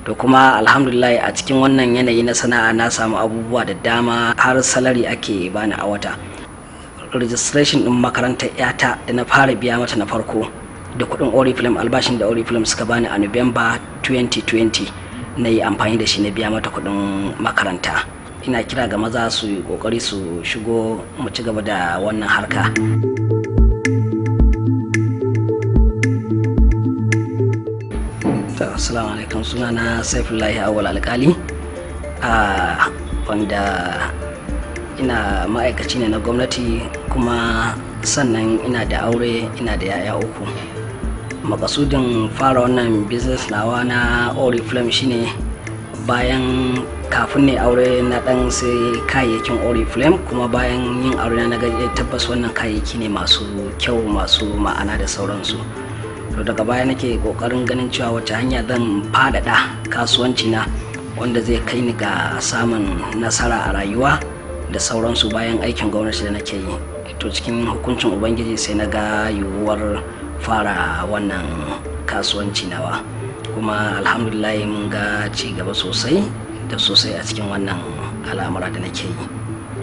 To kuma alhamdulillah, a cikin wannan yanayi na sana'a na samu abubuwa da dama, har salary ake bani a wata. Registration din makarantar yata da na fara biya mata na farko da kudin Oriflame, albashin da Oriflame suka bani a November 2020, na yi amfani da shi na biya mata kudin makaranta. Ina kira ga maza su yi kokari su shigo mu ci gaba da wannan harka. Assalamu alaikum, sunana Saifullahi Awal Alkali, wanda ina ma'aikaci ne na gwamnati, kuma sannan ina da aure, ina da yaya uku. Makasudin fara wannan business nawa na Oriflame shine bayan kafin ne aure na dan sai kayayyakin Oriflame, kuma bayan yin aure na ga tabbas wannan kayayyaki ne masu kyau, masu ma'ana da sauransu. To daga baya nake kokarin ganin cewa wace hanya zan faɗaɗa kasuwanci na wanda zai kai ni ga samun nasara a rayuwa da sauransu bayan aikin gwamnati da nake yi. To cikin hukuncin Ubangiji sai na ga yiwuwar fara wannan kasuwanci nawa, kuma alhamdulillah mun ga ci gaba sosai da sosai a cikin wannan al'amura da nake yi.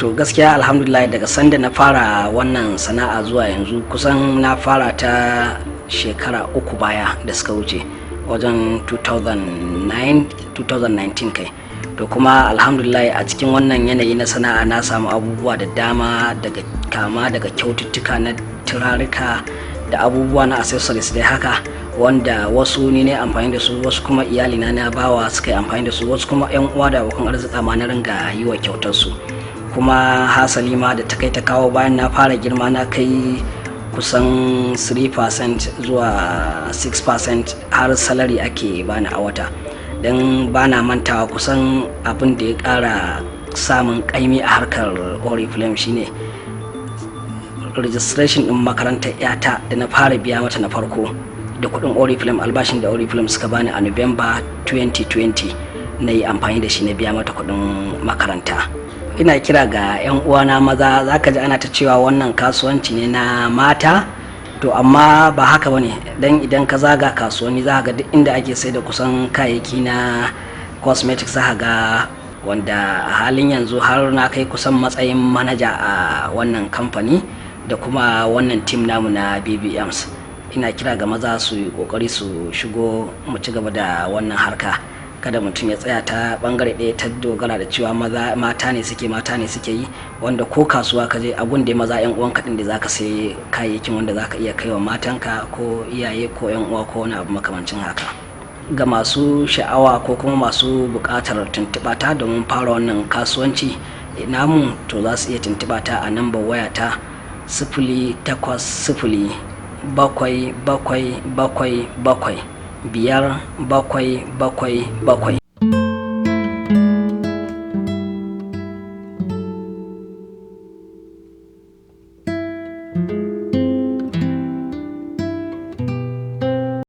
To gaskiya alhamdulillah, daga sanda na fara wannan sana'a zuwa yanzu, kusan na fara ta shekara 3 baya da suka wuce, wajen 2009, 2019 kai. To kuma alhamdulillah, a cikin wannan yanayi na sana'a na samu abubuwa da dama, daga kama daga kyaututtuka na turarika da abubuwa na accessories dai haka, wanda wasu ni ne amfani da su, wasu kuma iyalina na bawa suka yi amfani da su, wasu kuma yan uwa da abokan arzika ma na ringa yi wa kyautar su. Kuma hasali ma da ta kai ta kawo, bayan na fara girma na kai kusan 3% zuwa 6%, har salary ake bani a wata. Don bana mantawa, kusan abin da ya kara samun kaimi a harkar Oriflame shine registration din makarantar yata da na fara biya mata na farko da kudin Oriflame, albashin da Oriflame suka bani a November 2020, na yi amfani da shi na biya mata kudin makaranta. Ina kira ga 'yan uwana maza, zaka ji ana ta cewa wannan kasuwanci ne na mata, to amma ba haka bane, dan idan ka zaga kasuwanni za ga duk inda ake sai da kusan kayayyaki na cosmetics, za ga wanda a halin yanzu har na kai kusan matsayin manaja a wannan kamfani da kuma wannan team namu na BBMs. Ina kira ga maza su yi kokari su shigo mu ci gaba da wannan harka. Kada mutum ya tsaya ta bangare ɗaya ta dogara da cewa maza mata ne suke, mata ne suke yi, wanda ko kasuwa ka je abun da maza yan uwan kaɗin da zaka sai kayayyakin wanda zaka iya kaiwa matanka ko iyaye ko yan uwa ko wani abu makamancin haka. Ga masu sha'awa ko kuma masu buƙatar tuntuɓa ta domin fara wannan kasuwanci namu, to za su iya tuntuɓa ta a nambar waya ta 08077775777.